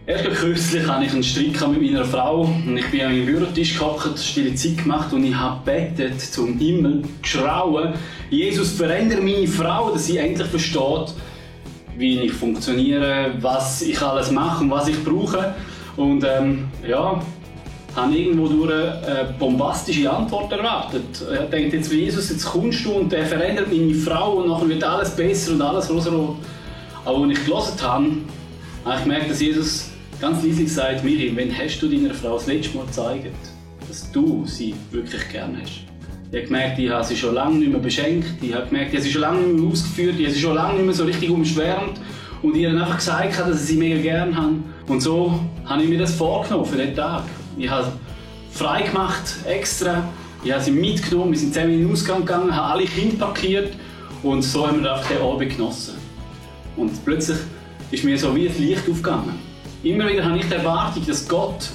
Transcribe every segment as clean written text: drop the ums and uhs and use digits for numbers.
Erst kürzlich hatte ich einen Streit mit meiner Frau und ich bin an meinem Bürotisch gehockt, stille Zeit gemacht und ich habe gebetet zum Himmel, geschrauen, Jesus, verändere meine Frau, dass sie endlich versteht, wie ich funktioniere, was ich alles mache und was ich brauche. Und habe irgendwo durch eine bombastische Antwort erwartet. Ich dachte, jetzt Jesus, jetzt kommst du und der verändert meine Frau und nachher wird alles besser und alles rosarot. Aber als ich gelesen habe ich gemerkt, dass Jesus ganz leise sagt, Miriam, wenn hast du deiner Frau das letzte Mal gezeigt, dass du sie wirklich gern hast? Ich habe gemerkt, ich habe sie schon lange nicht mehr beschenkt, ich habe gemerkt, ich habe sie schon lange nicht mehr ausgeführt, ich habe sie schon lange nicht mehr so richtig umschwärmt und ich habe einfach gesagt, dass ich sie mega gern habe. Und so habe ich mir das vorgenommen für den Tag. Ich habe frei gemacht, extra, ich habe sie mitgenommen, wir sind zusammen in den Ausgang gegangen, habe alle Kinder parkiert und so haben wir einfach den Abend genossen. Und plötzlich ist mir so wie ein Licht aufgegangen. Immer wieder habe ich die Erwartung, dass Gott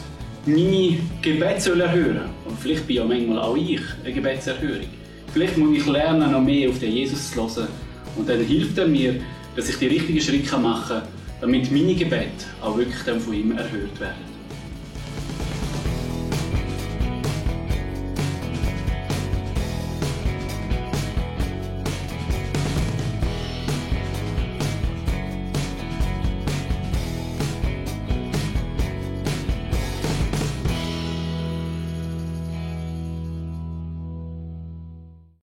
meine Gebete erhören soll. Und vielleicht bin ja manchmal auch ich eine Gebetserhörung. Vielleicht muss ich lernen, noch mehr auf den Jesus zu hören. Und dann hilft er mir, dass ich die richtigen Schritte machen kann, damit meine Gebete auch wirklich dann von ihm erhört werden.